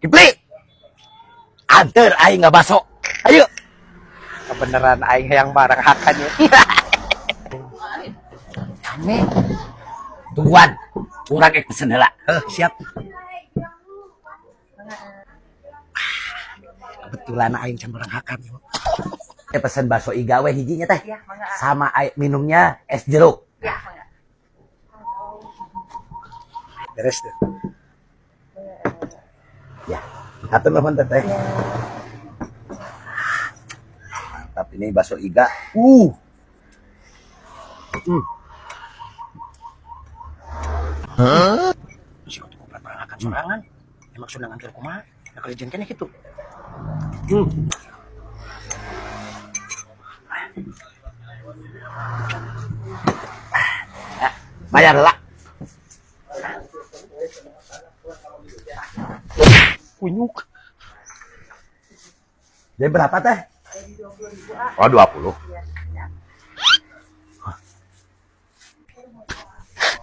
Kipli. Anter aing ngabaso. Ayo. Kebeneran aing hayang barang hakan ya. Ame. Tungguan. Urang ek pesen heula. Heh, siap. Kebetulan aing can barang hakan ya. Eh, pesen bakso iga we hijinya teh. Ya, mangga. Sama minumnya es jeruk. Ya, mangga. Beres deh. Ya. Hatur nuhun, Teteh. Mantap ini bakso iga. Si untuk kuprat barang hakan sorangan. Emang sudah nganter kumaha? Nah, kerjaan keneh gitu. Ya, bayar lah. Kunyuk. Jadi berapa, Teh? Oh, 20.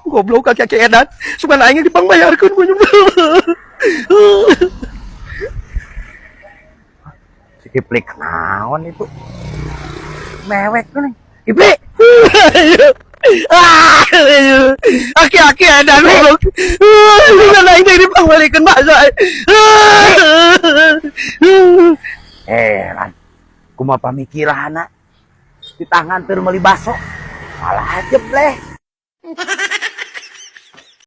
Goblok kaki edan. Sugan aing dipangbayarkeun kunyuk. Si Kipli kenaon itu? Mewek nih. Kipli. Ah, aki-aki edan goblok. Sugan aing teh dipangbalikeun bakso. Heran. Kumaha pamikiranna? Di tangan teu meuli bakso. Malah jebleh.